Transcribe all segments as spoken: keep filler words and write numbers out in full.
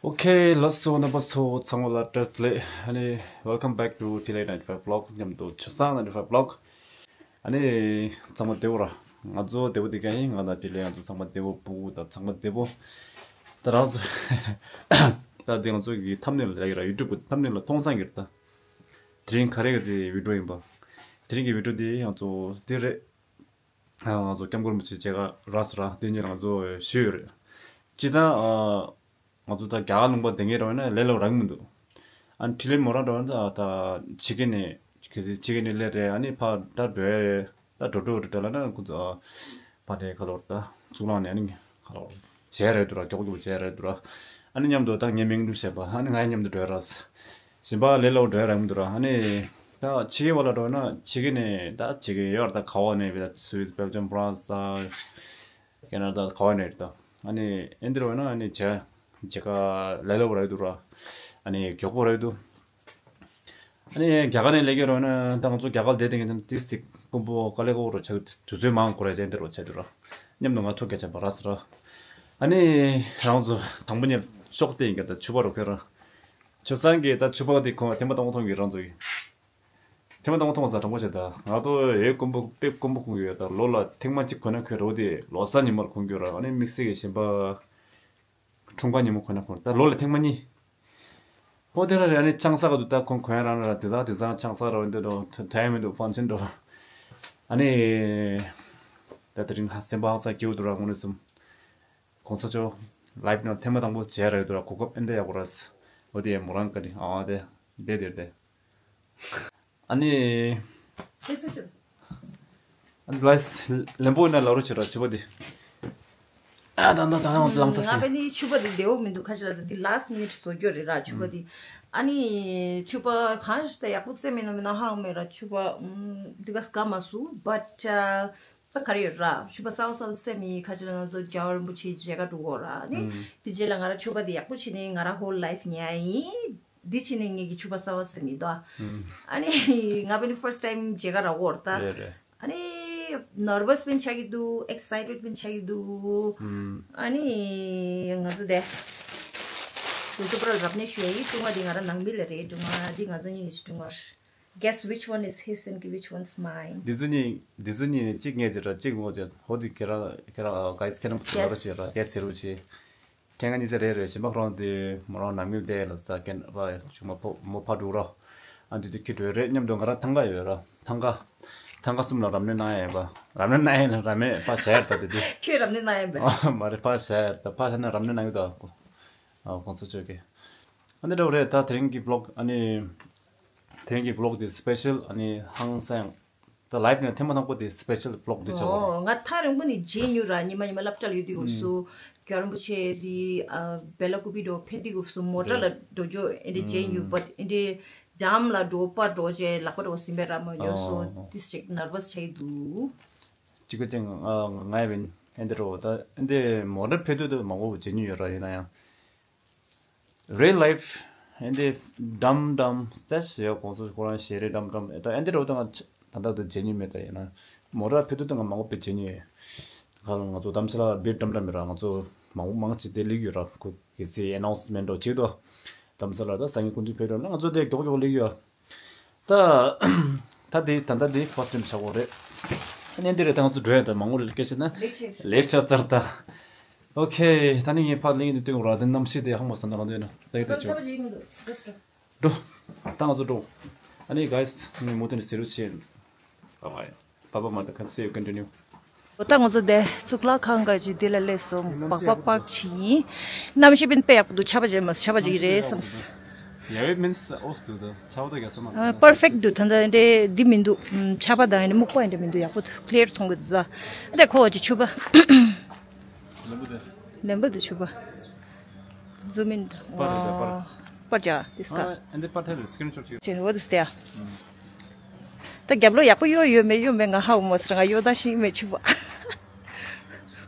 Okay, ལགས་སོ། རྣམ་པ་ཚོ་ཚང་མ་ལ་བཀྲ་ཤིས་བདེ་ལེགས། ཨ་ནི། Welcome back to T L A ninety-five vlog. མཉམ་དུ་ཆུ་བཟང་ninety-five vlog. ཨ་ནི། ཚང་མ་བདེ་པོ་ར། ང་ཚོ་བདེ་པོ་བདེ་ག་ཡིན། ང་དང་ཏི་ལེ་ང་ཚོ་ཚང་མ་བདེ་པོ། སྤུ་གུ་དང་ཚང་མ་བདེ་པོ། ད་རང་ཚོ། ད་འདི་ང་ཚོ་གི་ཐམ་ནེལ་ལ་ཡོད་ར། ཡུ་ཊུབ་གི་ཐམ་ནེལ་ལ་མཐོང་སང་གི་རེད་ད། དེ་རིང་ག་རེ་ག་ཚོད་བི་ཌི་ཡོ་ཡིན་པ། དེ་རིང་གི་བི་ཌི་ཡོ་འདི་ང་ཚོ་འདི་རེད། ང་ཚོ་སྐྱབས་མགོན་རིན་པོ་ཆེ་མཇལ་ཁ་རག་སོང་ར། དེ་ཉིད་ང་ཚོ་ཞུས་ཡོད་རེད། སྤྱིར་བཏང་ང་ཚོ་ད་རྒྱ་གར་ལུང་པ་བསྡད་མཁན་འདྲ་བ་ན་ལས་སླ་པོ་རག་གི་མི་འདུག་ཨ་ནི་ཊི་ལེ་མོ་རང་འདྲ་བ་ན་ད་ཕྱི་རྒྱལ་ནས་གལ་སྲིད་ཕྱི་རྒྱལ་ནས་སླེབས་རེད། ཨ་ནི་ཕར་ད་འགྲོ་ཡ་རེད། ད་འགྲོ་འགྲོ་འགྲོ་འགྲོ་ལབ་ན་ཁོ་ཚོ་ཕར་ནས་ཁ་ལོར་ད་གཙུག་ལག་ནས་ཨ་ནི་ཁ་ལོར་བྱས་རེད་འདུག་ར། མགྱོགས་མགྱོགས་བྱས་རེད་འདུག་ར། ཨ་ནི་མཉམ་དུ་ད་ངའི་མིང་འདུག་བྱས་པ། ཨ་ནི་ང་ཡང་མཉམ་དུ་འགྲོ་ཡ་ར། གཞན་པ་ལས་སླ་པོ་འགྲོ་ཡ་རག་མི་འདུག་ར། ཨ་ནི་ད་ཕྱི་རྒྱལ་བ་ལ་འགྲོ་ན་ཕྱི་རྒྱལ་ནས་ད་ཕྱི་རྒྱལ་ཡོད་ར། ད་ག་བ་ནས་བི་ད་སུད་སི་བྷེལ་ཇམ་ཕ་རན་སི་ད་ཁེ་ན་ཌ་ག་བ་ནས་རེད་ད། ཨ་ནི་ཨེ་འདི་རུ་ན་ཨ་ནི་བྱ་བྱེད་ག་ལས་སླ་པོ་རག་འདུག་ར། ཨ་ནི་མགྱོགས་པོ་རག་འདུག་ཨ་ནི་རྒྱ་གར་ནས་སླེབས་ཀྱི་རེད་ན་ད་ང་ཚོ་རྒྱ་གར་བསྡད་དེ་ངས་ཏིས་ཏིག་ཀུན་པོ་དཀའ་ལས་ཁག་པོ་ར་ཆགས། དུས་ཚོད་མང་པོ་ར་ཅན་དེ་རུ་ཆགས་འདུག་ར། མཉམ་དུ་ང་ཐུག་རྒྱ་ཆ་པ་ར་སི་ར། ཨ་ནི་རང་ཚོ་དང་པོ་ཉིད་ཤོག་དེ་ཡིན་ག་ད་ཆུ་བ་རུ་ཁྱེར་ར། ཆུ་སང་གི་ད་ཆུ་བ་དེ་ཁོང་ཐེངས་མ་དང་པོ་མཐོང་གི་རང་ཚོ་གི། ཐེངས་མ་དང་པོ་མཐོང་ས་དྲང་པོ་བྱས་ད་ང་ཚོ་ཡའི་ཀུན་པོ་དཔེ་ཀུན་པོ་ཁུང་ཡོད། ད་ལོ་ལ་ཐེངས་མ་གཅིག་གོན་ན་ཁོས་རོ་དེ་ལོ་གསར་ཉིན་མོར་གོན་གྱི་ར། ཨ་ནི་དམིགས་བསལ་གྱི་གཞན་པ། འཁྲུངས་སྐར་ཉིན་མོ་ཁོ་ན་ཁོ་ན་ད་ལོ་ལ་ཐེངས་མ་གཉིས། ཨོ་དེ་ར་རེད། ཨ་ནི་ཆང་ས་ག་དུ་ད་ཁོང་གོན་རང་ར་དེ་ཚང་དེ་ཚང་ཆང་ས་ར་འདི་འགྲོ་ཐ་ཡ་མི་འདུག་ཕང་ཆེན་འགྲོ། ཨ་ནི་ད་དེ་རིང་ཧ་སེམས་པ་ཧང་སང་སྐྱིད་པོ་འདུག་ར། དངོས་གནས་སུ་གོང་ས་མཆོག་ལའིབ་ནང་ཐེངས་མ་དང་པོ་མཇལ་ར་ཡོད་འདུག་ར། གོ་སྐབས་ཨེ་འདྲ་ཡག་པོ་ར། ཨོ་དེ་མོ་རང་ག་དེ་ཨ་དེ་དེ་དེ་དེ། ཨ་ནི། ཨ་ནི་ལའིབ་ལན་པོ་ཡིན་ན་ལབ་རོགས་བྱེད་ར་ཆུ་བ་འདི། ཨ་ད་ད་ད་ང་ཚོ་ལངས་ཚར་ང་སོང་། པའི་ནི་ཆུ་བ་འདི་བདེ་བོ་མི་འདུག་ཁ་ཤས་ལ་འདི་ལཱསི་མི་ནིཊ་བཟོ་རྒྱུ་རེད་ར་ཆུ་བ་འདི། ཨ་ནི་ཆུ་བ་གང་ཞིག་ད་ཡག་པོ་བཙོས་མིན་ནོ་མིན་ནོ་ཧ་གོ་མེད་ར། ཆུ་བ་འདི་ག་དགའ་མ་སོང་། བཊ་ད་ག་རེ་ཡོད་ར། ཆུ་བ་གསར་པ་གསར་པ་བཙོས་མི་ཁ་ཤས་ལ་ང་ཚོ་རྒྱལ་བ་རིན་པོ་ཆེའི་མཇལ་ཁ་འགྲོ་གོ་ར། ཨ་ནི་འདི་རྗེས་ལ་ང་ར་ཆུ་བ་འདི་ཡག་པོ་བྱས་ནས་ང་ར་ཧོལ་ལའིབ་ཉལ་ཡིན། འདི་ཕྱིན་ནས་ངེད་ཀྱི་ཕྱུ་པ་གསར་པ་ཟེར་མི་འདུག་ཨ། ཨ་ནི་ང་བས་ནི་first time མཇལ་ཁ་རག་གོ་ར་ད། རེད་རེད། ཨ་ནི་ནར་བ་སི་བས་ཆགས་ཀྱི་འདུག་ཨེག་སའི་ཊེཌ་བས་ཆགས་ཀྱི་འདུག་ཨ་ནི་ང་ཚོ་དེ་དུ་ཚོ་པར་རབ་གནས་ཞུ་ཡ་ཡི་ཀྲུང་ཨ་འདི་ང་ར་ནང་མི་ལ་རེད། ཀྲུང་ཨ་འདི་ང་ཚོ་གཉིས་ཀྱི་ཀྲུང་ཨ། Guess which one is his and which one's mine. འདི་ཚོ་གཉིས་འདི་ཚོ་གཉིས་ནས་གཅིག་ངའི་ཟེར་ར་གཅིག་ངོ་ཟེར། ཧོ་འདི་ཁྱེད་རང་ཁྱེད་རང་ག་ཡིས་ཁྱེད་རང་ལ་ར་བྱེད་ར་ག་ཟེར་རུ་བྱེད། ཁྱེད་ང་གཉིས་ཟེར་རེད་རེད། གཞན་པ་ཁོ་རང་དེ་མོ་རང་ནང་མི་བསྡད་ལ་ཟ་ཀན་པ་ཆུང་མ་ཕོ་མོ་ཕ་འགྲོ་ར། ཨ་འདི་དུ་ཁྱི་འགྲོ་རེད་སྙམ་དུ་ང་རང་ཐང་ག་ཡོད་ར། ཐང་ག་ཐང་ག་གསུམ་ལ་རབ་གནས་གནང་ཡ་ཡིན་པ། རབ་གནས་གནང་ཡ་ཡིན་ར་མེད་པ་ཞེ་ཡར་ད་དེ་དུ། ཁྱོད་རབ་གནས་གནང་ཡ་ཡིན་པས། ཨ་མ་རེད་པ་ཞེ་ཡར་ད་པ་ཞེ་ན་རབ་གནས་གནང་ཡོད་ད་ཁོ། ཨ་གོང་ས་མཆོག་གི། ཨ་ནི་འདྲ་བོ་རེད། ད་དེ་རིང་གི་བི་ལོག་ཨ་ནི་དེ་རིང་གི་བི་ལོག་དེ་སི་པེ་ཤལ་ཨ་ནི་ཧང་སང་། ད་ལའིབ་ནས་ཐེངས་མ་དང་པོ་དེ་སི་པེ་ཤལ་བི་ལོག་འདི་ཆགས་པ་རེད། ཨོ་ང་ཐག་རིང་པོ་ནས་མཇལ་མྱོང་ར། ཉི་མ་ཉི་མ་སློབ་གྲྭ་ལ་ཡོད་དུས་སྐབས་སུ་རྒྱལ་བ་རིན་པོ་ཆེ་དེ་ཨ་བེ་ལ་ཀུ་པི་འགྲོ་ཕེབས་དུས་སྐབས་སུ་མོ་ཊ་ལ་འགྲོ་རྒྱུ་ཨེ་འདྲ་མཇལ་མྱོང་། བཊ་ཨེ་འདྲ་ཌམ་ལ་འགྲོ་པར་འགྲོ་བྱས་ལག་པ་འགྲོ་ཟིན་པའི་ར་མ་ཡོད་སོ། ཨོ་ཏིས་ཅིག་ནར་བ་སི་ཆགས་ཀྱི་འདུག་གཅིག་པ་ཅན་ང་ཡ་བིན་ཨེ་འདྲ་རོ། ད་ཨེ་འདྲ་མོ་ཊ་ཕེབས་དུས་དུ་མང་པོ་མཇལ་མྱོང་ཡོད་ར། ཡིན་ན་ཡང་། རི་ཡལ་ལའིབ་ཨེ་འདི་ཌམ་ཌམ་སྟེ་ཞེས་གོང་ས་ཁོ་རང་ཞེ་རེ་ཌམ་ཌམ་ཨེ་ད་ཨེ་འདི་རོ་ད་ང་ད་ལྟ་དུ་མཇལ་མྱོང་མེད། ད་ཡིན་ན་མོ་ཊ་ཕེབས་དུས་ད་ང་མང་པོ་དཔེ་མཇལ་མྱོང་ཡོད། ཁ་ལ་ང་ཚོ་དྷ་རམ་ས་ལ་བིར་ཌམ་ཌམ་མི་ར། ང་ཚོ་མང་པོ་མང་ཆེ་དེ་སླེབས་ཡོད་ར། ཁོ་གི་སི་ཨེ་ནའུན་སི་མེན་ཊ་འགྲོ་བྱེད་དོ། དྷ་རམ་ས་ལ་ད་སང་ཉིན་སྐུ་མདུན་ཕེབས་རོགས་ན་ང་ཚོ་དེ་མགྱོགས་མགྱོགས་སླེབས་ཡོད། ད། ད་འདི་ད་ལྟ་འདི་ཕར་སེམས་ཆག་གོ་རེད། ཨ་ནི་འདི་རེད། ད་ང་ཚོ་འགྲོ་ཡ་ད་མང་པོ་ལས་སྐད་ཆ་ན་ལེགས་ཆ་ཚར་ད། ཨོ་ཁེ། ད་ནི་ངས་ཕར་གླིང་འདི་སྟོན་ར། དེ་གནམ་གཤིས་དེ་ཧང་མ་སང་ད་རང་འདོད་ན་ད་ཡི་ད་ཆོག་འགྲོ། ད་ང་ཚོ་འགྲོ། ཨ་ནི་གཱི་སི་ངས་མུ་མཐུད་ནས་ཟེར་རོགས་བྱེད། Bye bye. Bye bye, mother. Can see you continue. ད་ང་ཚོ་དེ་གཙུག་ལག་ཁང་ག་ཅིག་འདི་ལ་སླེབས་སོང་། སྦག་སྦག་སྦག་བྱིན། གནམ་གཤིས་དཔེ་དཔེ་ཡག་པོ་འདུག་ཆར་པ་བརྗེ་མ་ཆར་པ་བརྗེ་གི་རེད་བསམ། ཡ་ཝེ་མིན་སི་ཨོ་སི་འདུག་ད་ཆར་པ་ད་རྒྱག་སོང་ན། པར་ཕེག་འདུག་ད་ད་འདྲེ་འདི་མི་འདུག་ཆར་པ་དང་འདྲེ་སྨུག་པ་འདྲེ་མི་འདུག་ཡག་པོ་འདུག་ཀླེར་མཐོང་གི་འདུག་ད་འདྲེ་ཁོ་བ་ཅིག་ཆུ་པ། ལེན་པོ་དེ། ལེན་པོ་དེ་ཆུ་པ། ཛུམ་ཨིན། པར་རེད་པར། པར་ཅ་དིས་ཀ་ཨ་འདི་པར་ཐལ་སི་ཀྲིན་ཤོ་ཊི་ཅིག་ཅེ་ཝ་དིས་དེ། ད་རྒྱབ་ལོགས་ཡག་པོ་གཡོ་ཡོད་མེད་གཡོ་མེད་ང་ཧ་གོ་མ་སོང་། ང་གཡོ་སྟངས་ཤེས་ཀྱི་མེད་ཆུ་པ།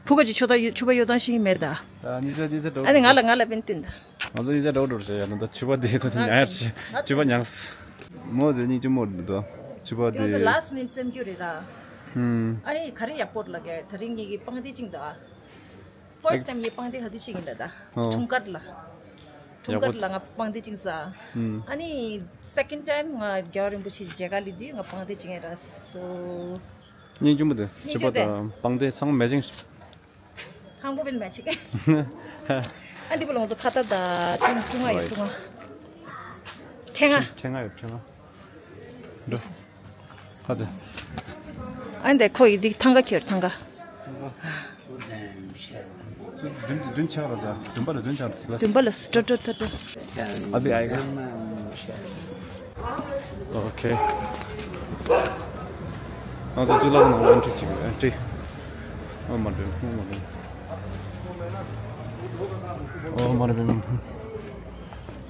ཕུ་ག་ཅིག་ཆུ་ད་ཆུ་པ་གཡོ་སྟངས་ཤེས་ཀྱི་མེད་ད། ད་གཉིས་ཆ་གཉིས་ཆ་འགྲོ། ཨ་ནི་ང་ལ་ང་ལ་བན་བསྟུན་ད། ང་ཚོ་གཉིས་ཆ་འགྲོ་འགྲོ་བྱས་ཡ་ད་ཆུ་པ་དེ་ད་དེ་ཉག་ཡར་ཆུ་པ་ཉག་མོ་ཟེ་གཉིས་ཆུ་མོ་འདུག་ཆུ་པ་དེ། ང་ཚོ་ལཱསི་མིན་ཊི་སེམས་རྒྱུ་རེད་ར། ཨ་ནི་ག་རེ་ཡག་པོ་ལ་ག་ད་རིང་ངེད་ཀྱི་པང་གདན་བཅིངས་འདུག་ཨ། ཕར་སི་ཊི་ཊའིམ་ངའི་པང་གདན་ཧ་དི་ཅིག་ཡིན་ལ་ད། ཨོ། འཁྲུངས་སྐར་ལ། འཁྲུངས་སྐར་ལ་ང་པང་གདན་གཅིག་ཟ། ཨ་ནི་second time ང་རྒྱལ་བ་རིན་པོ་ཆེ་མཇལ་ཁ་སླེབས་དུས་ང་པང་གདན་གཅིག་ཡིན་ར་སོ། སྙིང་རྗེ་མོ་དེ་སྙིང་ཆོས་པ་དེ། དང་པང་གདན་ཚང་མ་མེ་ཅིང་། ཧང་གོ་བིན་མ་ཅིག་ཨ་འདི་པོ་ལོང་ཚོ་ཁ་ཏ་ད་ཀྲུང་ཀྲུང་ཨ་ཡོད་ཀྲུང་ཨ། ཕྲེང་ང་། ཕྲེང་ང་ཡོད་ཕྲེང་ང་། འགྲོ། ཁ་ཏ། ཨ་འདི་ཁོ་ཡི་འདི་ཐང་ག་ཁྱེར་ཐང་ག་བདུན་བདུན་ཆགས་ར་ཟ། བདུན་པ་ལ་བདུན་ཆགས་ར་ཟ། བདུན་པ་ལ་སྤྲོ་སྤྲོ་ཐ་སྤྲོ། अभी आएगा। ओके। ང་ཚོ་གཙུག་ལག་ནང་ཨན་ཊི་བྱེད་དགོས། ཨན་ཊི། ཨོ་མ་རེད། ཨོ་མ་རེད། ཨོ་མ་རེད།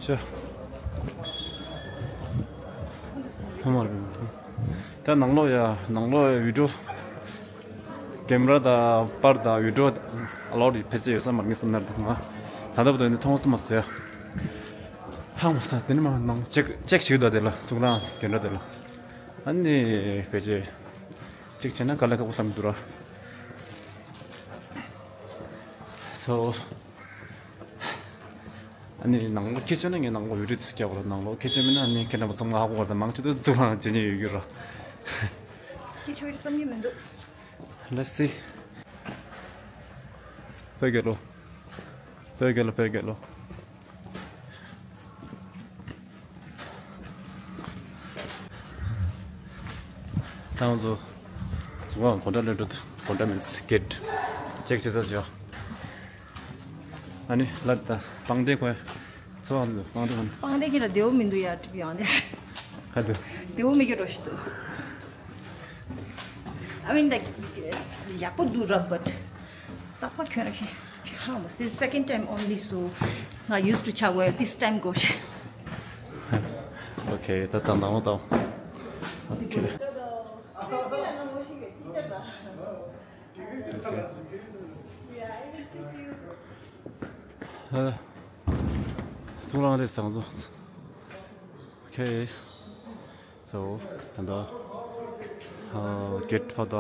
ཤ། ཨོ་མ་རེད། ད་ནང་ལོགས་ཡ་ནང་ལོགས་ཡ་བི་ཌིའོ། ཀེམ་ར་དང་པར་དང་བི་ཌིའོ་ཨ་ལོཌ་ཕལ་ཆེར་ཡོད་ས་མ་རེད་ངས་བསམ་ན། ད་ང་ད་ལྟ་བར་དུ་འདི་མཐོང་ཐུབ་མ་སོང་ཡ། ཧང་མ་སོང་། དེ་ནི་མ་ནང་ཅེག་ཅེག་བྱེད་ཀྱི་འདུག་དེ་ལ་གཙུག་ལག་ཁང་ར་དེ་ལ། ཨ་ནི་ཕལ་ཆེར་ཅེག་བྱས་ན་དཀའ་ལས་ཁག་པོ་བསམ་འདུག་ར། སོ། ཨ་ནི་ནང་ལོགས་ཁྱེར་བྱུང་ན་ངས་ནང་ལོགས་བི་ཌིའོ་ཚུར་རྒྱག་པ་ར། ནང་ལོགས་ཁྱེར་བྱུང་མིན་ན་ཨ་ནི་ཁྱེད་རྣམ་པ་ཚང་མ་ཧ་གོ་བ་དང་མང་ཆེ་དུ་གཙུག་ལག་ཁང་བྱེད་ཉེན་ཡོད་རྒྱུ་ར། ཁྱེད་ཆོས་རེད་བསམ་གྱི་མི་འདུག Let's see. བོད་རྒྱལ་ལོ། བོད་རྒྱལ་ལོ། བོད་རྒྱལ་ལོ། ད་ང་ཚོ་གཙུག་ལག་ཁང་སྒོ་འགྲམ་སླེབས་འགྲོ། སྒོ་འགྲམ་མིན་གེཊ་ཅེག་བྱེད་ས་བྱོས། ཨ་ནི་ལ་ད་པང་གདན་ཁོ་ཚོ་ཨ་ནི་པང་གདན་ཁོ་ནི། པང་གདན་གྱི་ལ་བདེ་བོ་མི་འདུག་ཡ། ཀྲིབ་ཡོང་དེ། ཧ་དུ། བདེ་བོ་མི་འགྱུར་རོ་ཞིག་འདུག I mean, like, ཡག་པོ་འདུག་ར། But རྟག་པར་ཁྱོད་རང་ཤེས་ཧ་མོ། This is second time only, so ང་used to ཆགས་ཡོད། This time go ཤེས། Okay, ད་ད་ནང་ལ་ད། Okay. Okay. གཙུག་ལག་ཁང་རེད་ཟེར་ང་ཚོ། Okay. So ད་ལྟ་ཨ་གེཊ་ཕར་ད།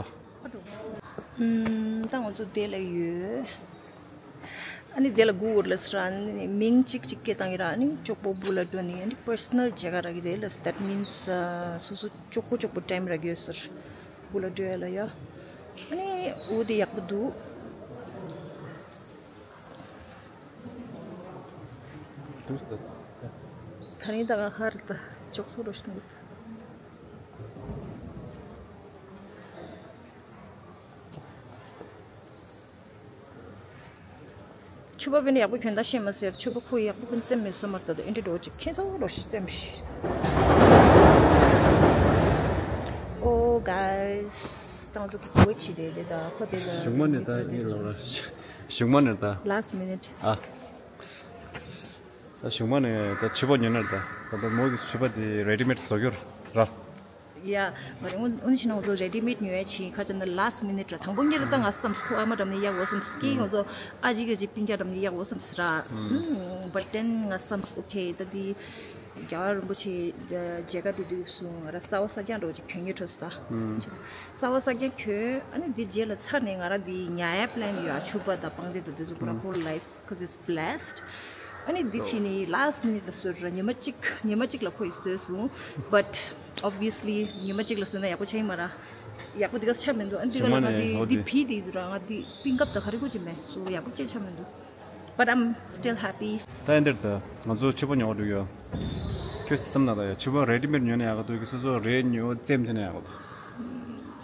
ཨམ། ད་ང་ཚོ་དེ་ལ་ཡོད། ཨ་ནི་དེ་ལ་སྒུག་དགོས་རེད་ལབ་ཟེར། ཨ་ནི་མིང་གཅིག་གཅིག་སྐད་བཏང་གི་ར། ཨ་ནི་ཅོག་པོ་སྦུག་ལ་འགྲོ་ནི། ཨ་ནི་པར་སོ་ནལ་མཇལ་ཁ་རག་གི་རེད་ལབ་ཟེར། That means ཨ་སོ་སོ་ཅོག་པོ་ཅོག་པོ་ཊའིམ་རག་གི་ཡོད་ཟེར། སྦུག་ལ་འགྲོ་ཡ་ལ་ཡ། ཨ་ནི་འོ་དེ་ཡག་པོ་འདུག་དུས་ད། ད་རིང་ད་ག་ཧར་ད་ཅོག་སོ་རོ་ཤི་འདུག་ཕྱུ་པ་བས་ནི་ཡག་པོ་གྱོན་ད་ཤེས་མ་ཟེར། ཕྱུ་པ་ཁོ་ཡག་པོ་ཀུན་སེམས་མེད་སོ་མར་ད་ད་ཨེ་འདྲ་འགྲོ་ཅིག་ཁྱེད་ཚོ་རོ་ཤི་སེམས་ཤི། Oh guys, ཏང་ཏུ་གོ་ཆི་རེད་རེད་ད་ཁོ་དེ་ལ་གཞུག་མ་ནས་ད་ཡིན་ལོ་ར། གཞུག་མ་ནས་ད། Last minute. ཨ། ད་གཞུག་མ་ནས་ད་ཕྱུ་པ་ཉོ་ན་ད། ད་ད་མོ་གི་ཕྱུ་པ་དེ་རེ་ཌི་མེད་བཟོ་རྒྱུ་ར། ཡ། མ་རེད། འོན་འོན་ཕྱིན་ང་ཚོ་རེ་ཌི་མེད་ཉོ་ཡ་ཕྱིན་ཁ་ཅིག་ན་last minute ར། དང་པོ་ཉིད་ར་ད་ང་བསམས་ཁོ་ཨ་མ་འགྲམ་ནས་གཡར་དགོས་བསམས། ཀི་ང་ཚོ་ཨ་ཅེ་གི་ཅིག་སྤུན་ཀྱག་འགྲམ་ནས་གཡར་དགོས་བསམས་ར། ཨུམ། But then ང་བསམས། Okay, ད་འདི་རྒྱལ་བ་རིན་པོ་ཆེ་མཇལ་ཁ་འགྲོ་དུས་སུ་ང་ར་གསར་པ་གསར་རྐྱང་འདྲ་བོ་ཅིག་གྱོན་གྱི་འགྲོ་སོང་ད། གསར་པ་གསར་རྐྱང་གྱོན། ཨ་ནི་འདི་རྗེས་ལ་ཚར་ནས་ང་ར་འདི་ཉར་ཡ་པི་ལན་ཡོད། ཨ་ཕྱུ་པ་དང་པང་གདན་དང་འདི་ཚོ་པུ་ར་whole life because it's blessed. ཨ་ནི་འདི་ཕྱིན་ནི་last minute ལ་བཟོས་ར། ཉི་མ་གཅིག་ཉི་མ་གཅིག་ལ་ཁོ་ཡིས་བཟོས་སོང་། But obviously ཉི་མ་གཅིག་ལ་བཟོས་ན་ཡག་པོ་ཆགས་ཀྱི་མ་ར། ཡག་པོ་འདི་ག་ཆགས་མི་འདུག་ཨ་འདི་ག་ལ་ང་འདི་འདི་ཕི་འདི་འདུག་ར། ང་འདི་པིན་ཀབ་དང་ག་རེ་གོ་ཅི་མེད་སོ་ཡག་པོ་ཅིག་ཆགས་མི་འདུག But I'm still happy. ད་ཨེ་འདིར་ད་ང་ཚོ་ཕྱུ་པ་ཉོ་བ་འགྲོ་གི་ཡོད། ཁྱོད་སེམས་ན་ད་ཡ་ཕྱུ་པ་རེ་ཌི་མེད་ཉོ་ན་ཡག་ག་འདུག་གི་སོ་སོ་རེ་ཉོ་རྩེད་མོ་རྩེ་ན་ཡག་ག་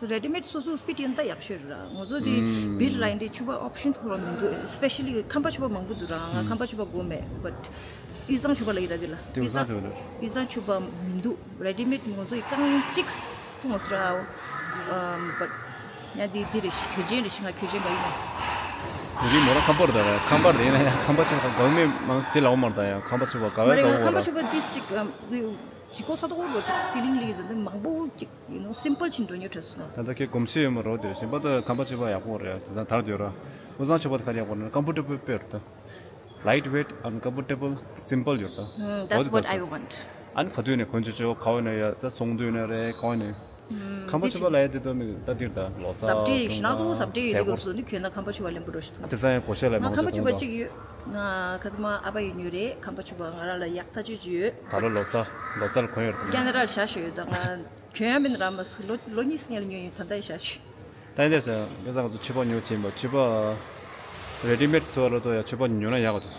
འདུག་རེ་ཌི་མེད་སོ་སོ་ཕིཊ་ཡོད་ན་ད་ཡག་ཤོས་རེད་ར། ང་ཚོ་དེ་བིར་ལ་ཡིན་དེ་ཕྱུ་པ་ཨོབ་ཤན་ཁོ་རང་མི་འདུག Especially ཁམས་པ་ཕྱུ་པ་མང་པོ་འདུག་ར། ང་ཁམས་པ་ཕྱུ་པ་དགོས་མེད། But དབུས་གཙང་ཕྱུ་པ་ལ་ཡིན་ར་དེ་ལ། དེ་དབུས་གཙང་ཕྱུ་པ་རེད། དབུས་གཙང་ཕྱུ་པ་མི་འདུག་རེ་ཌི་མེད་ང་ཚོ་ཡི་རྐང་གཅིག་ཐུང་བ་སུ་ར། But ཡང་དེ་དེ་རེད། གོས་ཆེན་རེད་ཤི། ང་གོས་ཆེན་ག་ཡིན་ན། གོས་ཆེན་མོ་ར་ཁམས་པ་རེད་ད་ར། ཁམས་པ་རེད་ཡིན་ན་ཡང་ཁམས་པ་ཕྱུ་པ་དགོས་མེད་མང་སྟེ་ལའོ་མར་ད་ཡང་ཁམས་པ་ཕྱུ་པ་ག་བས་མ་རེད། ག་ང་ཁམས་པ་བོ་ར། ཕྱུ་པ་དེ་ཞིག་ཇི་གོ་ས་དོ་གོ་རོ་ཅིག་ཕི་ལིང་ལི་ཡི་ད་མང་པོ་ཅིག You know, simple ཆིན་འགྲོ་ཉོ་ཁྲོད་སོང་། ད་ལྟ་ཁྱེད་གོམས་གཤིས་ཡོད་མ་རོ་དེ་བཞིན་པ་ད་ཁམས་པ་ཕྱུ་པ་ཡག་པོ་རེད། དེ་ཚང་དར་དུ་ཡོད་ར། དབུས་གཙང་ཕྱུ་པ་དེ་ག་རེ་ཡག་པོ་རེད་ན་ཀམ་ཕོར་ཊེ་བལ་དཔེ་རེད་ད། Light weight and comfortable, simple ཡོད་ད། Mm, that's what I want. ཨ་ནི་ག་དུས་ནས་གོན་ཆོག་ཆོག་ག་བ་ནས་ཡ་ད་ཚོང་དུས་ནས་རེད་ག་བ་ནས། ཁམས་པ་ཆུ་བ་ལ་ཡ་དེ་དོ་མི་ད་དེར་ད་ལོ་གསར། ཟབ་སྤྲས་ཞིག་ན་ཚོ་ཟབ་སྤྲས་ཡོད་དུས་སྐབས་སུ་ནི་ཁྱོད་ན་ཁམས་པ་ཆུ་བ་ལེན་པོ་རོ་ཞིག་དང་། དེ་ས་ཡ་གོ་ཤ་ལ་ང་མང་ཁམས་པ་ཆུ་བ་ཅིག་ཡོད། ང་ཁ་ཚ་མ་ཨ་ཕ་ཡོད་ཉོ་རེད། ཁམས་པ་ཆུ་བ་ང་རང་ལ་ཡག་ཐག་ཆོད་ཅིག་ཡོད། ད་ལོ་ལོ་གསར་ལོ་གསར་ལ་གོན་ཡོད་རེད། ཀེ་ན་ཌ་ལ་བཞག་ཤོག་ཡོད་ད་ང་གྱོན་ཡ་མིན་ར་མ་སུ་ལོ་ལོ་གཉིས་སྔོན་ལ་ཉོས་ཡིན་ད་ལྟ་ཡི་བཞག་ཤོག་ད་ཡིན་དེ་ས་ང་ཚོ་ཆུ་བ་ཉོ་ཆེན་པ་ཆུ་བ་རེ་ཌི་མེད་སོ་ལོ་ཏོ་ཡ་ཆུ་བ་ཉོ་ན་ཡག་ག་འདུག་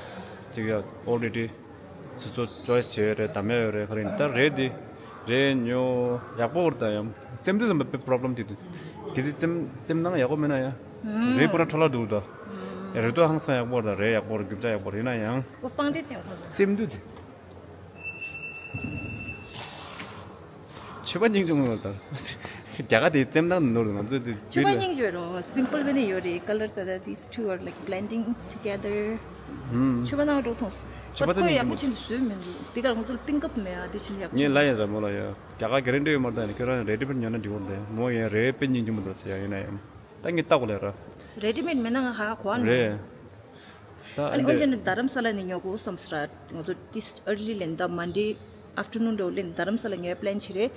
ཅིག་ཡ་ཨོ་རེ་ཌི། སོ་སོ་ཅོའི་སི་བྱས་ཡོད་རེད། དམ་ཡ་ཡོད་རེད། ཁ་རིང་ད་རེད་དེ་རེད་ཉོ་ཡག་པོ་རེད་ད་ཡང་སེམས་དུས་ཙམ་པ་པི་རོབ་ལེམ་དེ་དུས་གལ་སྲིད་སེམས་སེམས་ནང་ཡག་པོ་མེད་ན་ཡང་རེད་པོ་ར་ཁྲ་ལ་འདུག་ད་རེད་དོ་ཧང་སང་ཡག་པོ་རེད་ད་རེད་ཡག་པོ་རེད་རྒྱུ་ཆ་ཡག་པོ་རེད་ཡིན་ན་ཡང་ཨོ་སྤང་དེ་དེ་ཧོ་སེམས་དུས་དེ་ཆུ་བ་སྙིང་རྗེ་མོ་ད་རྒྱ་གར་དེ་སེམས་ནང་ནོར་ང་ཚོ་དེ་ཆུ་བ་སྙིང་རྗེ་རོ་སིམ་པལ་བེ་ནི་ཡོད་རེད་ཀ་ལར་ད་ད་these two are like blending together. ཆུ་བ་ནང་འགྲོ་ཐོངས། ཆུ་བ་ད་ཁོ་ཡག་པོ་ཕྱིན་བཟོས་མི་འདུག་དེ་ག་ང་ཚོར་པིང་ཀབ་མེད་ཨ་དེ་ཕྱིན་ཡག་པོ་ངས་ལ་ཡ་ཟ་མོ་ལ་ཡ་རྒྱ་གར་ག་རེ་འདྲ་ཡོད་མ་རེད་ད་ནི་ཁྱོད་རང་རེ་ཌི་མེད་ཉོ་ན་འགྲིག་གོ་རེད་མོ་ཡ་རེ་དཔེ་སྙིང་རྗེ་མོ་འདུག་ཟེར་ཡ་ཡིན་ན་ཡང་ད་ངས་ལྟ་གོ་ལ་ཡ་ར། རེ་ཌི་མེད་མེད་ན་ང་ཧ་གོ་ཨ་ནི། རེད། ད་ཨ་ནི་ཨོ་ཅེ་ནི་དྷ་རམ་ས་ལ་ནས་ཉོ་དགོས་བསམ་སྲ་ང་ཚོ་this early ལེན་ད་མན་ཌེ་afternoon འགྲོ་ལེན་དྷ་རམ་ས་ལ་ཉོ་པི་ལན་བྱེད་རེད།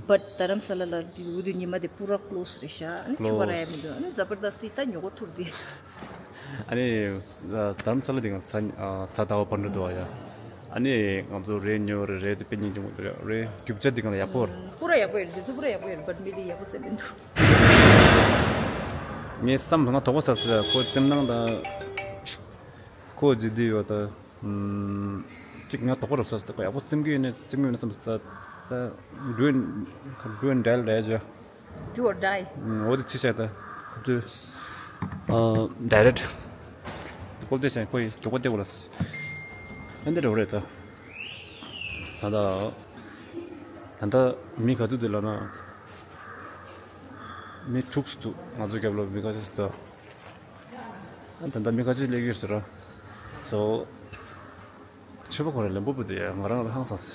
But དྷ་རམ་ས་ལ་ལ་དུས་འུ་དུས་ཉི་མ་དེ་པུ་ར་ཀློ་སི་རེད་ཤག་ཨ་ནི་ཆུ་བ་ར་ཡ་མི་འདུག་ཨ་ནི་ཛ་བར་དསྟི་ད་ཉོ་གོ་ཐུབ་དེ། ཨ་ནི་དྷ་རམ་ས་ལ་དེ་གང་ས་ས་ཟླ་བ་བར་འགྲོ་འདུག་ཨ་ཡ། ཨ་ནི་ང་ཚོ་རེད་ཉོ་རེད་རེད་དེ་དཔེ་སྙིང་རྗེ་མོ་རེད་རེད་རྒྱུ་ཆ་དེ་གང་ལ་ཡག་པོ་རེད། པུ་ར་ཡག་པོ་ཡོད་དེ་ཚོ་པུ་ར་ཡག་པོ་ཡོད་but མི་དེ་ཡག་པོ་བཙལ་མི་འདུག་ངས་བསམ་ང་དོགས་པ་ཟ་ཟེར་ཁོ་སེམས་ནང་དང་ཁོ་ཇི་དེ་ཡོད་ད། ཅིག་ང་དོགས་པ་རུ་ས་ས་ཡག་པོ་བཙེམ་གི་ཡོད་ནས་བཙེམ་གི་ཡོད་ན་བསམ་ས་ད་do and do and die རེད་ཇོ། Do or die. འོ་དེ་ཅི་བྱས་ད་ཁོ་ཚོས་direct ཁོ་དེ་བྱས་ཁོ་ཡི་མགྱོགས་པོ་བལྟས་གོ་ལ་ཨ་འདི་རེད་རེད་ད། ད་ད་ད་ད་མི་ག་ཚོད་དེ་ལ་ན་མི་དྲུག་སུ་འདུག་ང་ཚོ་རྒྱབ་ལོགས་མི་ག་ཚོད་སུ་འདུག་ད་ལྟ་མི་ཁ་ཅིག་སླེབས་ཡོད་ཟེར་རོ། So ཆུ་བ་ཁོ་ར་ལེན་པོ་པོ་དེ་ང་རང་ལ་ཧང་སངས་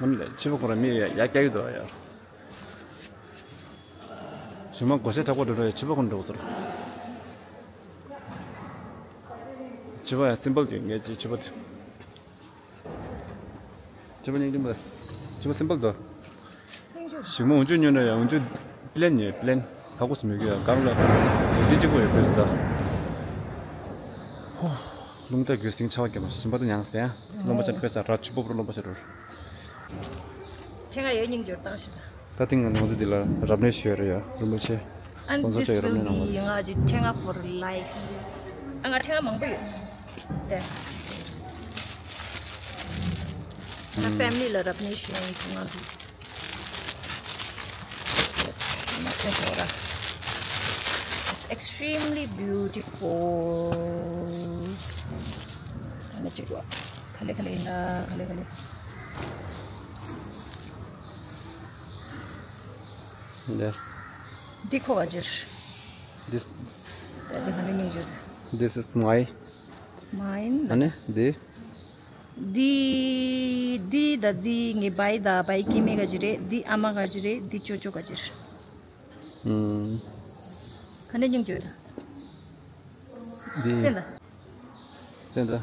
སོང་། ང་ལ་ཆུ་བ་ཁོ་ར་མི་ཡ་ཡ་སྐྱག་ཡོད་དོ་ཡ། ཞུ་མ་གོ་ཤེས་དྲག་པོ་འགྲོ་འགྲོ་ཡ་ཆུ་བ་ཁོ་འགྲོ་ཟེར། ཆུ་བ་ཡ་simple དེ་ངས་ཆུ་བ་དེ། ཆུ་བ་སྙིང་རྗེ་མོ། ཆུ་བ་simple དོ། ཞིག་མོ་འུན་ཆུ་ཉོས་ན་ཡང་འུན་ཆུ་པི་ལེན་ཉོས་པི་ལེན་ཁ་ཁོ་སུ་མི་དགོས་ཡང་གང་ལ་འདི་གཅིག་པོ་ཡོད་པོས་ད། ཧོ། རླུང་རྟ་རྒྱུད་སྲིང་ཆ་བ་རྒྱ་མ་ཞིམ་པ་དུ་མྱངས་ཟེར་ཡང་རློན་པ་ཆ་འཕེལ་ས་ར་ཆུ་བོ་རློན་པ་ཆ་རུ། ཁྱེད་ང་ཡོད་སྙིང་རྗེ་བཏང་ཞིག་ད་ཐེངས་ང་ང་ཚོ་འདི་ལ་རབ་གནས་ཞུ་ཡ་རེད་ཡ་རིན་པོ་ཆེ། And ཁོང་ཚོ་this ཆོས་ཀྱི་རབ་will གནས་གནང་བ་be ང་ཅི་ཁྲེང་ང་for life། ཨ་ང་ཁྲེང་ང་མང་པོ་ཡོད། དེ། ང་family ལ་རབ་གནས་ཞུ་ཡ་ཡིན་ང་འདུག It's extremely beautiful. ཨ་ནི་ཅི་གོ་ག་ལེ་ག་ལེ་ཡིན་ན་ག་ལེ་ག་ལེ། འདི། འདི་ཁོ་བ་ཇིར། This འདི་ཧ་ནི་ཉིང་ཇུ། This is my mine. ཨ་ནི་འདི། འདི་འདི་ད་འདི་ངའི་བའི་ད་བའི་སྐྱེ་དམན་ག་ཅི་རེད། འདི་ཨ་མ་ག་ཅི་རེད། འདི་ཅོ་ཅོ་ག་ཅི་རེད། ཨུམ། ཧ་ནི་ཉིང་ཇུ་ད། འདི། བསྟན་ད། བསྟན་ད།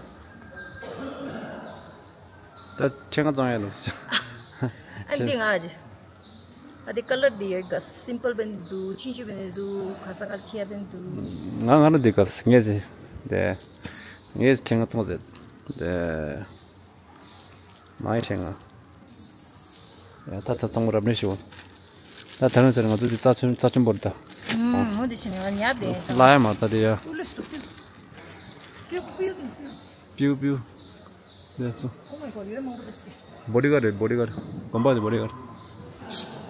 ད་ཁྲེང་ང་བཙོང་ཡ་ལ། ཨ་འདི་ང་ཅི། ཨ་དེ་ཀ་ལར་དེ་ཡོད་ག་སིམ་པལ་བན་དུ་ཆིན་ཆུ་བན་དུ་ཁ་ས་ཀལ་ཁྱི་ཡ་བན་དུ། ང་ང་རང་དེ་ག་ངས་ཟེར། དེ། ངས་ཁྲེང་ང་གཏོང་ཟེར། དེ། མ་ཡི་ཁྲེང་ང་། ཡ་ད་ད་གཙང་མོ་རབ་གནས་ཞུ། ད་ད་རང་ཟེར་ང་ཚོ་དེ་རྩ་ཆེན་རྩ་ཆེན་པོ་རེད་ད། ཨུམ་འོ་དེ་ཆེ་ནས་ང་ཉར་དེ། ལ་ཡ་མ་ད་དེ་ཡ། ཨུ་ལུ་སུ་ཏུ། ཏུ་ཏུ་ཏུ། པིའུ་པིའུ། དེ་ཚོ། Oh my god, ཡོད་མང་པོ་རེད་ཟེར། བོ་ཌི་གཱཌ་རེད་བོ་ཌི་གཱཌ། དགོན་པ་དེ་བོ་ཌི་གཱཌ།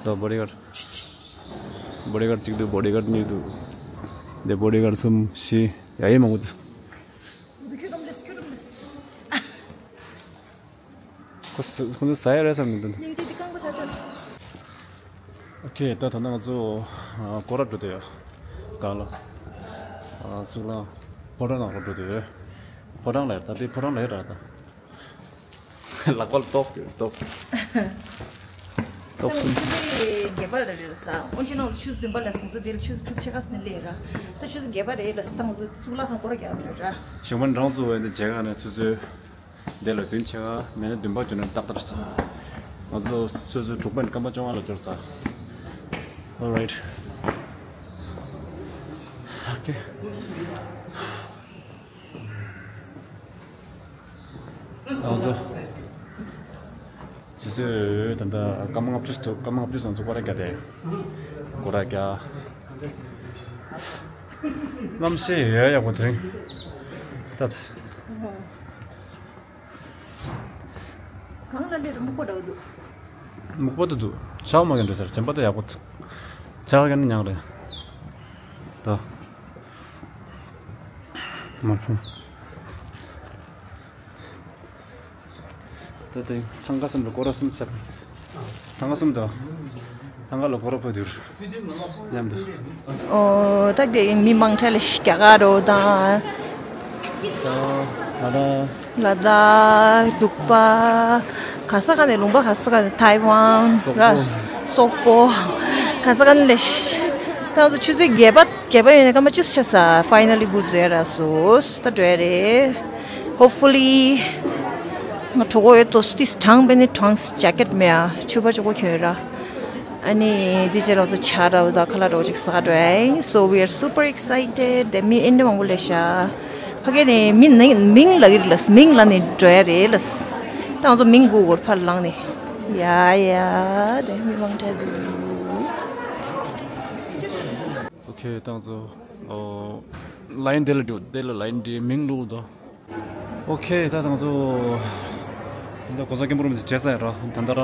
དོ་བོ་ཌི་གཱཌ། བོ་ཌི་གཱཌ་གཅིག་འདུག་བོ་ཌི་གཱཌ་གཉིས་འདུག་དེ་བོ་ཌི་གཱཌ་གསུམ་བཞི་ཡ་ཡི་མང་པོ་འདུག་ཁྱོད་རང་རེད་ཁྱོད་རང་རེད། ཁོ་ཁོ་ཚོ་ཟ་ཡ་རེད་བསམ་མི་འདུག་སྙིང་རྗེ་འདི་རྐང་པ་ཆག་ཆག་ཨོ་ཁེ། ད་ད་ནང་ང་ཚོ་ཨ་སྐོར་ར་འགྲོ་དེ་ཡོད། གང་ལ་ཨ་སུ་ལ་ཕོ་བྲང་ནང་ལ་འགྲོ་དེ་ཡོད། ཕོ་བྲང་ལ་ད་དེ་ཕོ་བྲང་ལ་ཡོད་ར་ད། ལག་པ་ལ་ཏོག་ཏོག་ཏོག་གསུམ། ཆུ་ཚོད་བརྒྱད་པ་ལ་རེད་ས། ཨོན་ཆེ་ནང་ཆུ་ཚོད་བདུན་པ་ལ་སོང་ཚོ་དེར་ཆུ་ཚོད་ཆུ་ཚོད་ཕྱེད་ཀ་ཟིན་ལས་ར། ད་ཆུ་ཚོད་བརྒྱད་པ་རེད་ལ་སི་ཏང་ཚོ་གཙུག་ལག་ཁང་སྐོར་རྒྱག་འགྲོ་ར། ཞིང་པ་འབྲང་ཚོ་བས་འདི་མཇལ་ཁ་ནས་ཆུ་ཚོད། འདི་ལ་བདུན་ཕྱེད་ཀ་མེད་ན་བདུན་པ་བརྗོད་ན་ཏག་ཏག་རེད། ང་ཚོ་སོ་སོའི་དྲུག་པ་ནས་སྐར་མ་བཅོ་ལྔ་ལ་འབྱོར་ཚར། Alright. Okay. ང་ཚོ་སོ་སོའི་ད་ལྟ་སྐར་མ་ལྔ་བཅུ་ཐུག་སྐར་མ་ལྔ་བཅུ་ཙམ་ཚུགས་པ་རེད་ག་དེ། སྒོ་ར་རྒྱག་གནམ་གཤིས་ཡོད་ཡག་པོ་དེ་རིང་། ད་ད། གང་ལ་ལས་རུ་སྨུག་པོ་འདྲ་བོ་འདུག་སྨུག་པོ་དེ་འདུག་ཆར་པ་མ་གིན་འདྲ་ཟེར། བྱམས་པ་དེ་ཡག་པོ་འདུག་ཆར་པ་གིན་ཉག་རེད། ད། མ་ཕུང་། ད་ལྟ་ཐང་ག་གསུམ་དང་སྐོར་ར་གསུམ་ཆགས། ཐང་ག་གསུམ་དང་། ཐང་ག་ལ་སྐོར་ར་ཕོ་དུར། མཉམ་དུ། ཨོ་ད་གི་མི་མང་ཆེ་ལ་ཤི་རྒྱ་གར་རོ་དང་། ད་ད་ལ་དྭགས། འབྲུག་པ། ག་ས་ག་ནས་ལུང་པ་ག་ས་ག་ནས་ཐའེ་ཝན། སོག་པོ། ར་སོག་པོ། ག་ས་ག་ནས་ལ་ཤི། ད་ང་ཚོ་ཆུ་ཚོད་བརྒྱད་པ་བརྒྱད་པ་ཡོད་ནས་སྐར་མ་བཅུ་ཆ་ས་ཕའི་ནལ་ལི་འགུལ་འཛོལ་ར་སོ་ད་འགྲོ་ཡ་རེད། Hopefully ང་གྲོད་ཁོག་ཡོད་དོ་སི་ཏིས་གྲང་བས་ནི་གྲང་ཇེ་ཀེད་མེད་ཨ་ཆུ་བ་གྲོད་ཁོག་ཁྱོད་ར། ཨ་ནི་འདི་རྗེས་ལ་ཚོ་ཆ་ར་བ་ད་ཁ་ལག་རོ་ཅིག་ཟ་འགྲོ་ཡ། So we are super excited. དེ་མི་ཨིན་ཌི་མང་པོ་ལས་ཤ། ཕ་གི་ནི་མི་ནི་མིང་ལ་གིར་ལས་མིང་ལ་ནི་འགྲོ་ཡ་རེད་ལས། ད་ང་ཚོ་མིང་གུ་གུར་ཕར་ལངས་ནས། ཡ་ཡ་དེ་མི་མང་ཆེ་འདུག་ཨོ་ཁེ། ད་ང་ཚོ་ཨོ་ལ་ཡིན་དེ་ལ་འགྲོ། དེ་ལ་ལ་ཡིན་འདི་མིང་ལུགས་དོ། ཨོ་ཁེ། ད་ང་ཚོ་ད་གོ་ས་སྐྱེན་པོ་རུམ་ཅིག་བྱས་ས་ཡིན་ར། ད་ད་ར་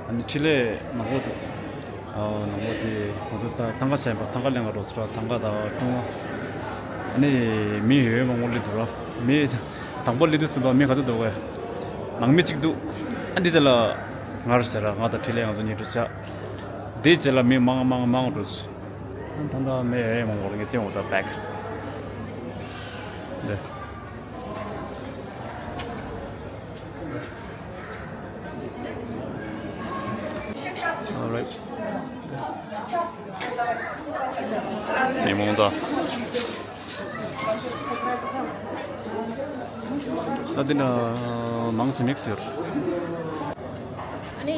ཨ་ནི་འཕྲིན་ལས་ནག་པོ་འདུག་ཨོ་ནག་པོ་དེ་ང་ཚོ་ད་ཐང་ག་བཤད་པ་ཐང་ག་ལེན་ག་འགྲོ་ས་ར། ཐང་ག་ད་ཀྲུང་ཨ་ནི་མི་ཡོད་མང་པོ་སླེབས་འདུག་ར། མི་དང་པོ་སླེབས་དུས་ཙམ་པ་མི་ག་ཚོད་འདུག་གས། ནང་མི་གཅིག་འདུག་ཨ་འདི་ཚོ་ལ་ང་རུ་ཟེར་ར། ང་དང་འཕྲིན་ལས་ང་ཚོ་གཉིས་འགྲོ་ཆ། དེའི་རྗེས་ལ་མི་མང་མང་མང་འགྲོ། ད་ལྟ་མི་ཡོད་མང་པོ་ངས་བསྟན་འོ་ད་བེག་འདི། Alright. མི་མང་ད། ད་འདི་ན་མང་ཆེ་མིག་སི་ཡོད། ཨ་ནི་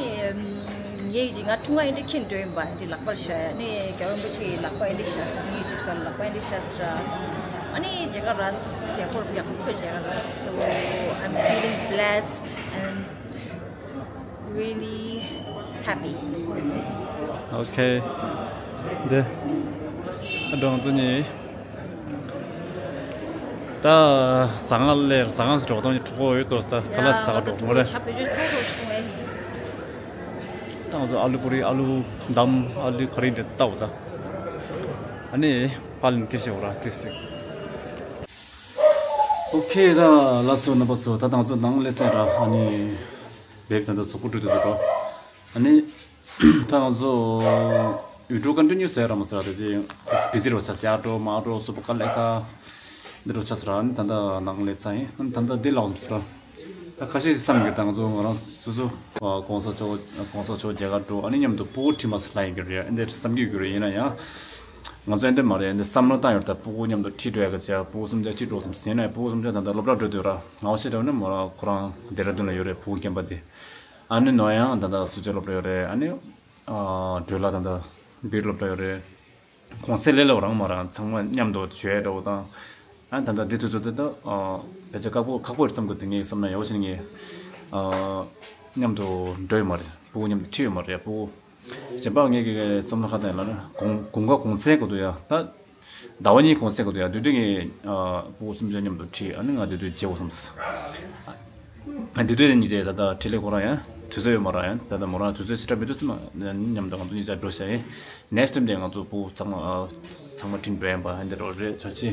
ངའི་ང་ཀྲུང་ཨ་ཨེ་འདྲ་ཁྱིན་འགྲོ་ཡིན་པ་ཨེ་འདྲ་ལག་པར་ཤ་ཡ། ཨ་ནི་རྒྱལ་བ་རིན་པོ་ཆེའི་ལག་པ་ཨེ་འདྲ་ཤ་སི་ངའི་ཅིག་ག་ལག་པ་ཨེ་འདྲ་ཤ་སི་ར། ཨ་ནི་མཇལ་ཁ་ར་ཡག་པོ་ཡག་པོ་མཇལ་ཁ་ར། So I'm feeling blessed and really happy. Okay. འདི། ཨ་འགྲོ་ང་ཚོ་གཉིས། ད་ཟ་ཁང་ལས་ཟ་ཁང་སུ་འགྲོ་གཏོང་གི་གྲོད་ཁོག་ཡོད་དོ། ད་ཁ་ལག་ཟ་ག་འགྲོ་མོ་རེད། ཆ་བེད་སྤྱོད་ཚོགས་རོགས་བྱུང་བས། ད་ང་ཚོ་ཨ་ལུ་པུ་རི་ཨ་ལུ་དམ་ཨ་ལུ་ག་རེ་འདྲ་ལྟ་བ་ད། ཨ་ནི་ཕ་ལུན་སྐད་ཤེས་བ་ར་ཏི་སི། ཨོ་ཁེ། ད་ལགས་སོ་རྣམ་པ་ཚོ། ད་ང་ཚོ་ནང་སླེབས་ཚར་ར། ཨ་ནི་བེབ་ད་ད་གཟུགས་པོ་བཀྲུས་ཏེ་འདུག་གོ། ཨ་ནི། ད་ང་ཚོ་ཡུ་ཊུབ་ཀོན་ཊི་ནིའུ་ཟེར་ར་མ་ཟེར་ར། དེ་ཅི་བི་ཟི་རོ་ཆ་ཡ་འགྲོ་མ་འགྲོ་སུ་པ་ཀ་ལེ་ཀ་འདི་རོ་ཆ་ཟེར་ར། ཨ་ནི་ད་ད་ནང་ལས་ས་ཡིན། ཨ་ནི་ད་ད་འདི་ལ་འོང་ཟེར་ར། ད་ཁ་ཤས་ཤིག་བསམ་གི། ད་ང་ཚོ་ང་རང་སོ་སོ་གོང་ས་མཆོག་གོང་ས་མཆོག་མཇལ་ཁ་འགྲོ། ཨ་ནི་མཉམ་དུ་སྤུ་གུ་ཁྲིད་མ་ཟེར་ལ་ཡིན་གི་རེད། ཨ་ནི་འདི་བསམ་གི་ཡོད་གི་རེད། ཡིན་ན་ཡང་ང་ཚོ་ཨ་འདི་མ་རེད། ཨ་ནི་བསམ་བློ་བཏང་ཡོད། ད་སྤུ་གུ་མཉམ་དུ་ཁྲིད་འགྲོ་ཡ་གི་བྱས། སྤུ་གུ་སུམ་ཆ་ཁྲིད་འགྲོ་བསམ་ཟེར་ན། སྤུ་གུ་སུམ་ཆ་ད་ད་སློབ་གྲྭ་འགྲོ་དུས་ར་ང་བ་ཤེས་འདྲ་བ་ནི་མོ་ར་ཁོ་རང་ཌེ་ར་ལྡུན་ལ་ཡོད་རེད། སྤུ་གུ་རྒན་པ་དེ། ཨ་ནི་ནོར་ཡང་ད་ལྟ་སུ་ཇ་སློབ་གྲྭ་ཡོད་རེད། ཨ་ནི་ཨ་བྲོས་ལ་ད་ལྟ་བིར་སློབ་གྲྭ་ཡོད་རེད། གོང་སེ་ལས་སླ་བོ་རང་མ་རང་ཚང་མ་མཉམ་དུ་བྱོས་འདྲ་བོ་དང་། ཨ་ད་ལྟ་འདི་དུས་ཚོད་འདི་ད་ཨ་ཕལ་ཆེར་ཁག་པོ་ཁག་པོ་རེད་བསམ་གི་འདུག་ངས་བསམ་ན་ཡག་པོ་བྱས་ནས་ངས་ཨ་མཉམ་དུ་འགྲོ་ཡོད་མ་རེད། སྤུ་གུ་མཉམ་དུ་ཁྲིད་ཡོད་མ་རེད། སྤུ་གུ་གཞན་པ་ངས་ཀྱི་བསམ་བློ་ཁ་བཏང་ཡོད་ལ་ན་དགུན་དགུན་ཁ་གུང་སེང་གི་འདུག་ཡ། ད་ཟླ་བ་གཉིས་གུང་སེང་གི་འདུག་ཡ། དུས་དུས་ངས་ཨ་སྤུ་གུ་སུམ་ཆ་མཉམ་དུ་ཁྲིད། ཨ་ནི་ང་དུས་དུས་བརྗེ་བོ་བསམ། ཨ་དུས་དུས་གཉིས་ཆ་ད་ལྟ་འཕྲིན་ལས་ཁོ་རང་ཡང་དུས་ཚོད་ཡོད་མ་རེད། ཡང་ད་ལྟ་མོ་རང་དུས་ཚོད་ཞེ་དྲག་མི་འདུག་སེམས་མཉམ་དུ་ང་ཚོ་གཉིས་ཆ་འགྲོ་བྱ་ཡིན། ནེགསི་ཊའིམ་དེ་ང་ཚོ་སྤུ་གུ་ཚང་མ་ཨ་ཚང་མ་ཁྲིད་འགྲོ་ཡིན་པ་ཨ་འདི་རོ་རེད་ཆ་ཆི།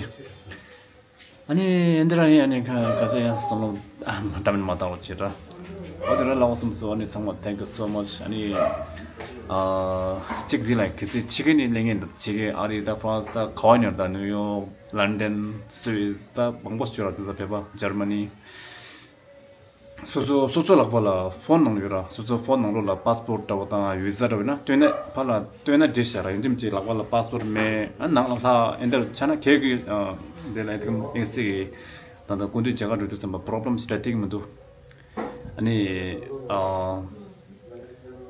ཨ་ནི་ཨེ་འདི་རང་ཡིན། ཨ་ནི་ཁ་ཁ་ས་ཡང་བསམ་བློ་ཨ་འདྲ་མིན་མ་བཏང་བ་བྱེད་ར། འོ་དེ་ར་ལའོ་སོམ་སོ། ཨ་ནི་ཚང་མ་thank you so much། ཨ་ནི་ཨ་གཅིག་འདི་ལ་གི་ཚེ་ཕྱི་རྒྱལ་ནས་གླེང་ངེས་འདུག་ཕྱི་རྒྱལ་ཨ་རི་ད་ཧྥ་རན་སི་ད་ག་བ་ཉོར་ད་ནིའུ་ཡོག་ལན་ཌན་སུ་ཝིས་ད་མང་པོ་ཞིག་ཡོད་ར། དེ་ཚ་བོད་པ་འཇར་མ་ནི། སོ་སོ་སོ་སོ་ལག་པ་ལ་ཕོན་ནང་ཡོད་ར། སོ་སོ་ཕོན་ནང་ལོགས་ལ་པཱ་སི་པོར་ཊི་འདྲ་བོ་དང་བི་ཟ་འདྲ་བོ་ཡིན་ན་སྟོན་ན་ཕར་ལ་སྟོན་ན་འགྲིག་ཤག་ར། ཡིན་གཅིག་མིན་གཅིག་ལག་པ་ལ་པཱ་སི་པོར་ཊི་མེད། ཨ་ནང་ལ་ལྷག་ཨེ་འདྲ་ཆ་ན་ཁྱེད་ཀྱི་ཨ་དེ་ལ་ཨེ་ཏིག་ཨེ་སི་གི་ད་ལྟ་སྐུ་མདུན་མཇལ་ཁ་འགྲོ་དུས་ཙམ་པ་པོ་རོབ་ལེམ་སི་འདྲ་ཐིག་མི་འདུག་ཨ་ནི་ཨ་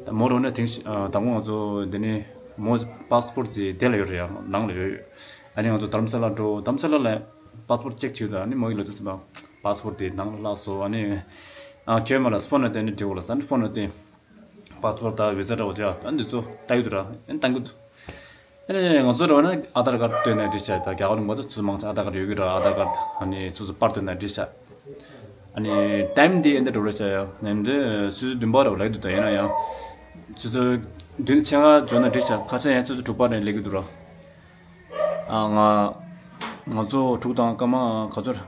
ད་མོ་རོ་ནས་དེང་ཞིག་ཨ། དང་པོ་ང་ཚོ་འདི་ནས་མོ་པཱ་སི་པོར་དེ་དེ་ལ་ཡོད་རེད་ཡ། ནང་ལ་ཡོད། ཨ་ནི་ང་ཚོ་དྷ་རམ་ས་ལ་འགྲོ། དྷ་རམ་ས་ལ་ལ་པཱ་སི་པོར་ཅེག་བྱེད་དུས། ཨ་ནི་མོ་ཡིས་ལབ་དུས་ཙམ་པ་པཱ་སི་པོར་དེ་ནང་ལ་བརླག་སོང་། ཨ་ནི་ཨ་ཁྱོད་མ་ལ་ཕོན་ནང་བསྟན་ནས་འབྲི་དགོས་ལ་ཟེར། ཨ་ནི་ཕོན་ནང་བསྟན། པཱ་སི་པོར་དང་བི་ཟ་འདྲ་བོ་ཅིག་ཨ་འདི་ཚོ་ལྟ་གི་འདུག་ར། ཨ་ནི་བཏང་གི་འདུག་ཨ་ནི་ང་ཚོ་འགྲོ་ན་ཨ་དྷར་ཀར་བཏོན་ནས་འགྲིག་ཤག་ད་རྒྱ་གར་ལུང་པ་དུ་ཚུར་མང་ཆེ་ཨ་དྷར་ཀར་ཡོད་ཀྱི་ར། ཨ་དྷར་ཀར་ཨ་ནི་སོ་སོ་པར་བཏོན་ནས་འགྲིག་ཤག་ཨ་ནི་ཊའིམ་འདི་ཨེ་འདྲ་འགྲོ་རེད་ཤག་ཡ། ནམ་དུས་ཆུ་ཚོད་བདུན་པ་ར་ལབ་ཀྱི་འདུག་ད་ཡིན་ན་ཡང་ཆུ་ཚོད་བདུན་ཕྱེད་ཀ་འབྱོར་ན་འགྲིག་ཤག་ཁ་ཤས་ཡང་ཆུ་ཚོད་དྲུག་པ་ནས་སླེབས་ཀྱི་འདུག་ར། ཨ་ང་ང་ཚོ་དྲུག་དང་སྐར་མ་ག་ཚོད།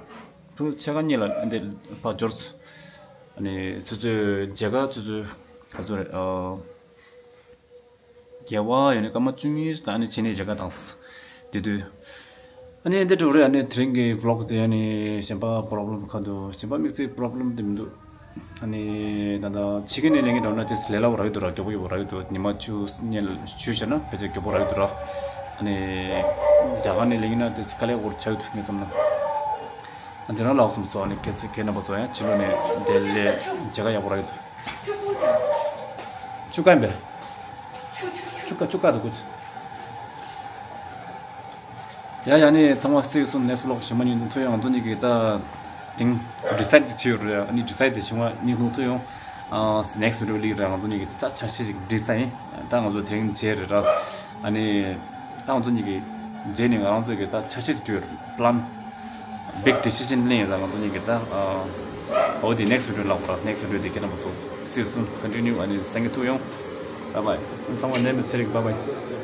དྲུག་ཕྱེད་ཀ་གཉིས་ལ་འདི་ཕར་འབྱོར། ཨ་ནི་ཆུ་ཚོད་བརྒྱད་ཀ་ཆུ་ཚོད་ག་ཚོད་རེད། ཨ། བརྒྱད་པ་ཡོད་ནི་སྐར་མ་བཅུ་གཉིས་དང་ནི་ཕྱི་ནས་བརྒྱད་ཀ་དང་། དེ་དུས་ཨ་ནི་འདི་འགྲོ་རེད། ཨ་ནི་དེ་རིང་གི་བི་ལོག་དེ་ཨ་ནི་གཞན་པ་པོ་རོབ་ལེམ་ག་འདུག་གཞན་པ་དམིགས་བསལ་པོ་རོབ་ལེམ་དེ་མི་འདུག་ཨ་ནི་ད་ལྟ་ཕྱི་རྒྱལ་ནས་སླེབས་མཁན་འདྲ་བོ་ན་དེ་ལས་སླ་བོ་རག་གི་འདུག་ར། མགྱོགས་པོ་ཡོད་པ་རག་གི་འདུག་ཉི་མ་བཅུ་གཉིས་ཞུས་བྱས་ན་ཕལ་ཆེར་མགྱོགས་པོ་རག་གི་འདུག་ར། ཨ་ནི་རྒྱ་གར་ནས་སླེབས་མཁན་ན་དེ་དཀའ་ལས་ཁག་པོ་ཆགས་ཀྱི་འདུག་ངས་བསམ་ན། ཨ་འདི་རང་ལ་ཨོག་སམ་སོ། ཨ་ནི་ཁྱེད་ཚོ་ཁྱེད་རྣམ་པ་ཚོ་ཡང་ཕྱི་ལོགས་ནས་དེ་ལས་མཇལ་ཁ་ཡག་པོ་རག་གི་འདུག་བཅུ་དགུ་ཡིན་པས། བཅུ་དགུ་བཅུ་དགུ་འདུག་གོ། ཡ་ཡ་ནི་ཚང་མ་see you soon next vlog གཞན་པ་ཉིན་ཐུག་ཡོང་། ང་ཚོ་གཉིས་ཀྱིས་ད་དེང་ཌི་སའིཌ་ཅིག་བྱས་ཡོད་རེད། ཨ་ནི་ཌི་སའིཌ་དེ་གཞན་པ་ཉིན་ཐུག་ཐུག་ཡོང་། ཨ་next video ལ་ར་ང་ཚོ་གཉིས་ཀྱིས་ད་ཆ་ཤས་ཤིག་བསྒྲིགས་ཚར་ཡིན། ད་ང་ཚོ་དེ་རིང་མཇལ་རེད་ར། ཨ་ནི་ད་ང་ཚོ་གཉིས་ཀྱིས་མཇལ་ནས་ང་རང་ཚོ་གིས་ད་ཆ་ཤས་ཤིག་བྲིས་ཡོད་རེད། པི་ལན། big decision ལེན་ཡོད་ད། ང་ཚོ་གཉིས་ཀྱིས་ད་ཨ་འོ་དེ་next video ལ་ལབ་ར། next video དེ་ཁྱེད་རྣམ་པ་ཚོ་see you soon continue ཨ་ནི་སང་ཉིན་ཐུག་ཡོང་། bye bye ཚང་མ་ནད་མེད་ཚེ་རིང་། bye bye